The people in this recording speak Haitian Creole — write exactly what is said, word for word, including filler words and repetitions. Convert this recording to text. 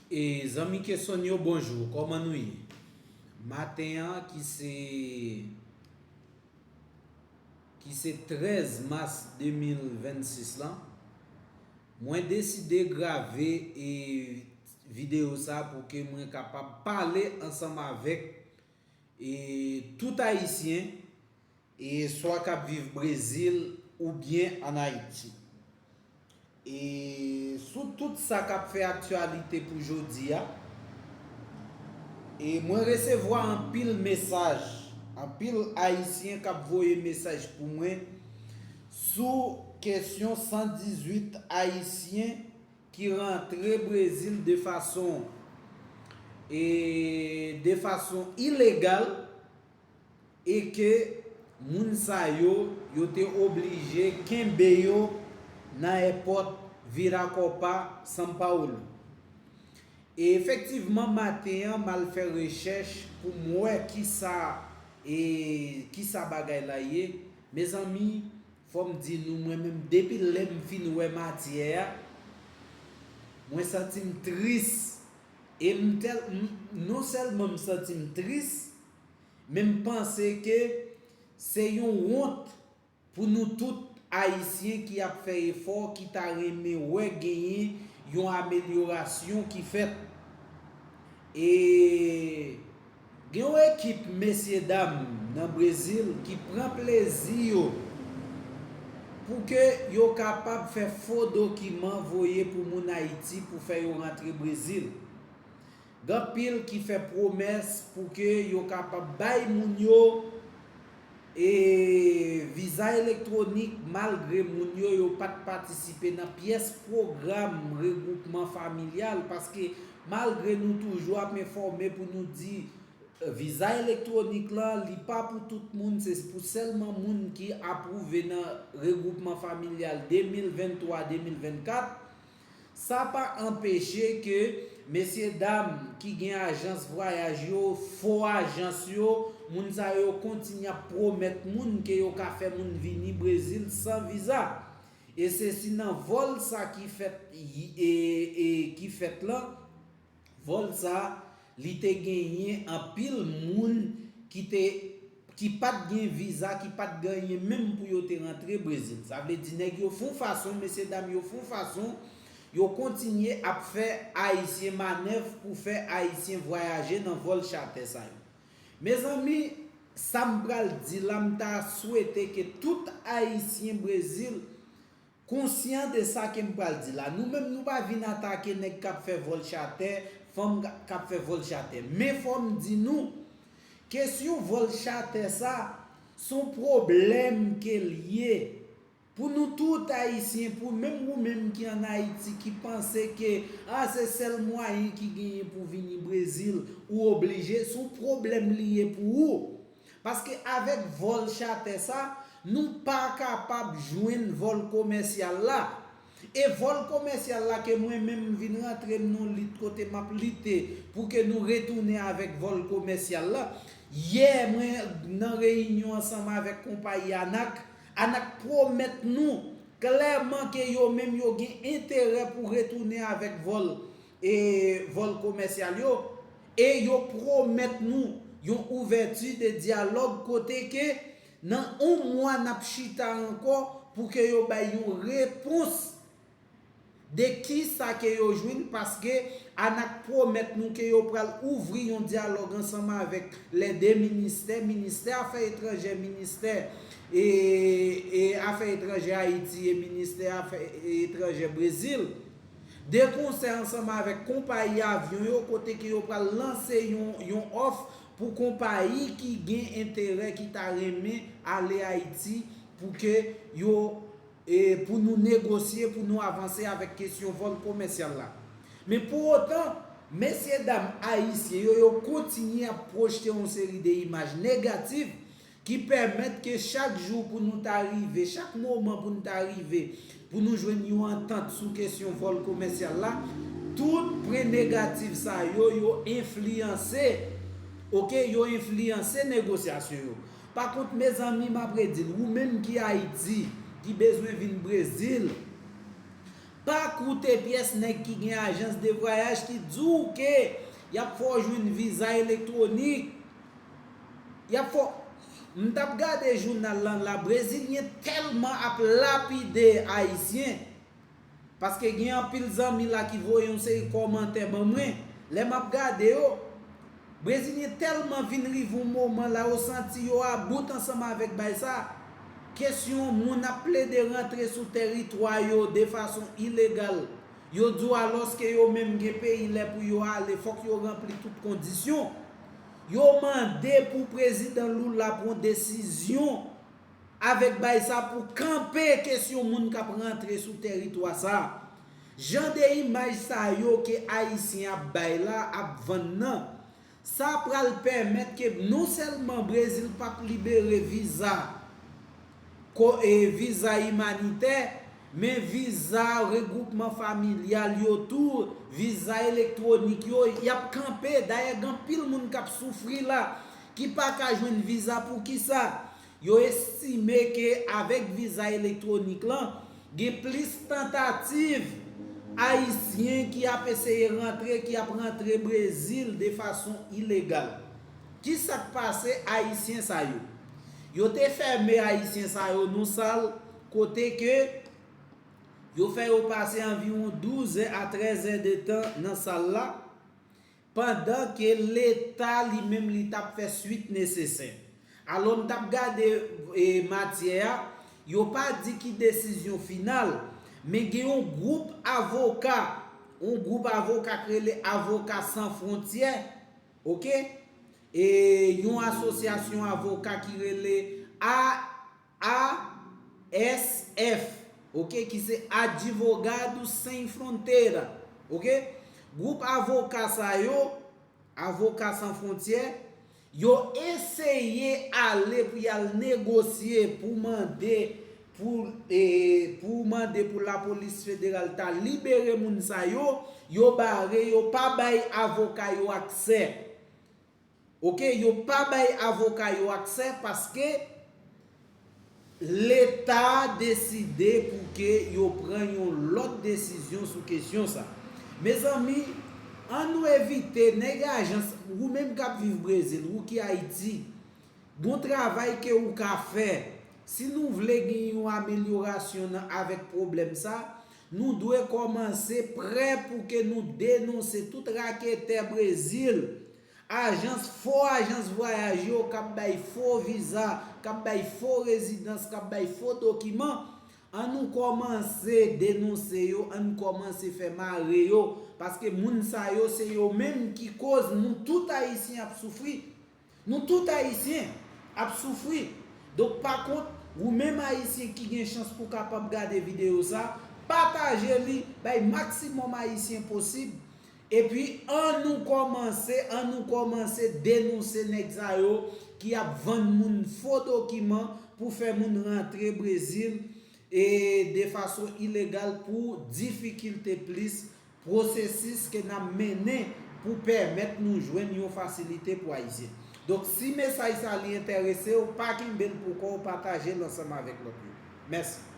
E zanmi Kesonyo, bonjou, kòman nou ye? Maten an ki se ki se trèz mas de mil vennsis lan, mwen deside grave e videyo sa pou ke mwen kapab pale ansanm avèk e tout Ayisyen e swa k ap viv Brezil oubyen ann Ayiti. E sou tout sa k ap fè aktyalite pou jodi a, e mwen resevwa anpil mesaj, anpil Ayisyen k ap voye mesaj pou mwen sou kesyon san dizuit Ayisyen ki rantre Brezil de fason e de fason ilegal e ke moun sa yo, yo te oblije kenbe yo nan èpòt Viracopa, São Paulo. E efektivman, maten an, m al fè rechèch pou m wè kisa, e, kisa bagay la ye. Mezanmi, fò m di nou, mwen menm, depi lè m fin wè matyè a, mwen santi m tris. E m tèl, m, non sèlman m santi m tris, men m panse ke se yon wont pou nou tout Ayisyen ki ap fè efò, ki ta renmen wè genyen yon amelyorasyon ki fèt. E gen yon ekip mesyedam nan Brezil ki pran plezi yo pou ke yo kapab fè fo dokiman voye pou moun Ayiti pou fè yo rantre Brezil. Gen anpil ki fè pwomès pou ke yo kapab bay moun yo e viza elektwonik, malgre moun yo, yo pa t patisipe nan pyès pwogram regwoupman familyal, paske malgre nou toujou ap enfòme pou nou di, e, viza elektwonik lan, li pa pou tout moun, se pou sèlman moun ki apwouve nan regwoupman familyal de mil venntwa, de mil vennkat. Sa pa anpeche ke mesyedam ki gen ajans vwayaj yo, fo ajans yo, moun sa yo kontinye ap pwomèt moun ke yo ka fè moun vini Brezil san viza. E se si nan vòl sa ki fèt, e, e, ki fèt lan, vòl sa, li te genyen anpil moun ki te, ki pa t gen viza, ki pa t gen anyen menm pou yo te rantre Brezil. Sa vle di nèg yo fè yon fason, mesyedam yo fè yon fason, yo kontinye ap fè Ayisyen manèv pou fè Ayisyen vwayaje nan vòl chatè sa yo. Mezanmi, sa m pral di la, m ta swete ke tout Ayisyen Brezil konsyan de sa ke m pral di la. Nou menm, nou pa vin atake nèg k ap fè vòl chatè, fanm k ap fè vòl chatè. Men fò m di nou, kesyon vòl chatè sa, s on pwoblèm ke l ye. Pou nou tout Ayisyen, pou menm ou menm ki ann Ayiti, ki panse ke, a, se sèl mwayen ki genyen pou vini Brezil, ou oblije, s on pwoblèm li ye pou ou. Paske avèk vòl chatè sa, nou pa kapab jwenn vòl komèsyal la. E vòl komèsyal la ke mwen menm m vin rantre m nan yon lit kote m ap lite pou ke nou retounen avèk vòl komèsyal la. Yè, mwen nan reyinyon ansanm avèk konpayi Anak. Anak pwomèt nou klèman ke yo menm yo gen enterè pou retounen avèk vòl e vòl komèsyal yo, e yo pwomèt nou yon ouvèti de dyalòg kote ke nan yon mwa n ap chita ankò pou ke yo bay yon repons de kisa ke yo jwenn, paske Anak pwomèt nou ke yo pral ouvri yon dyalòg ansanm avèk lè de ministè, ministè afè etranjè, ministè e, e afè etranjè Ayiti e ministè afè etranjè Brezil. De konsè ansanm avèk konpayi avyon yo, kote ke yo pral lanse yon, yon òf pou konpayi ki gen enterè, ki ta renmen ale Ayiti pou ke yo, e pou nou negosye, pou nou avanse avèk kesyon vòl komèsyal la. Men pou otan, mesyedam ayisyen yo, yo kontinye ap pwojte yon seri de imaj negatif ki pèmèt ke chak jou pou nou ta rive, chak moman pou nou ta rive, pou nou jwenn yon antant sou kesyon vòl komèsyal la, tout pwen negatif sa yo, yo enfliyanse, oke, yo enfliyanse negosyasyon yo. Pakont, mezanmi, m ap redi l, ou menm ki Ayiti, ki bezwen vin Brezil, Pa koute pyès nèg ki gen ajans de vwayaj ki di w ke y ap fè w jwenn viza elektwonik. Y ap fè w... M t ap gade jounal lan la, Brezilyen tèlman ap lapide Ayisyen. Paske gen anpil zanmi la ki voye yon seri kòmantè ban mwen. Lè m ap gade yo, Brezilyen tèlman vin rive yon moman la yo santi yo about ansanm avèk bay sa. Kesyon moun ap plede rantre sou tèritwa yo de fason ilegal. Yo di w alòske yo menm gen peyi lè pou yo ale, fòk yo ranpli tout kondisyon. Yo mande pou prezidan Lula pran desizyon avèk bay sa pou kanpe kesyon moun k ap rantre sou tèritwa sa. Jan de imaj sa yo ke Ayisyen ap bay la, ap vann nan, sa pral pèmèt ke non sèlman Brezil p ap libere viza, ko, e, viza imanitè, men viza regwoupman familyal yo tou, viza elektwonik yo, y ap kanpe. Dayè, gen anpil moun k ap soufri la, ki pa ka jwenn viza. Poukisa? Yo estime ke avèk viza elektwonik lan, gen plis tantativ Ayisyen ki ap eseye rantre, ki ap rantre Brezil de fason ilegal. Ki sa k pase Ayisyen sa yo? Yo te fèmen Ayisyen sa yo nan sal kote ke yo fè yo pase anviwon douz è a trèz è de tan nan sal la, pandan ke Leta li menm li t ap fè swit nesesè. Alò, m t ap gade, e, matyè a, yo pa di ki desizyon final, men gen yon gwoup avoka, yon gwoup avoka k rele Avoka San Fwontyè, oke? E yon asosyasyon avoka ki rele A, A S F, oke, ki se Advogado Sem Fronteira, oke? Gwoup avoka sa yo, Avoka San Fwontyè, yo eseye ale pou y al negosye, pou mande, pou, e, pou mande pou lapolis federal ta libere moun sa yo, yo bare, yo pa bay avoka yo aksè. Oke, yo pa bay avoka yo aksè paske Leta deside pou ke yo pran yon lòt desizyon sou kesyon sa. Mezanmi, ann nou evite nèg ajans, ou menm k ap viv Brezil, ou ki Ayiti, gon travay ke ou ka fè. Si nou vle gen yon amelyorasyon nan, avèk pwoblèm sa, nou dwe kòmanse prè pou ke nou denonse tout raketè Brezil, ajans, fo ajans vwayaj yo k ap bay fo viza, k ap bay fo rezidans, k ap bay fo dokiman. Ann nou kòmanse denonse yo, ann nou kòmanse fè mare yo, paske moun sa yo se yo menm ki koz nou tout Ayisyen ap soufri. Nou tout Ayisyen ap soufri. Donk, pa kont, ou menm Ayisyen ki gen chans pou kapab gade videyo sa, pataje li, bay maksimòm Ayisyen posib. Epi, ann nou kòmanse, ann nou kòmanse denonse nèg sa yo ki ap vann moun fo dokiman pou fè moun rantre Brezil e de fason ilegal pou difikilte plis pwosesis ke n ap mennen pou pèmèt nou jwenn yon fasilite pou Ayisyen. Donk, si mesaj sa li enterese w, pa kenbe l pou kò w, pataje l ansanm avèk lòt yo. Mèsi.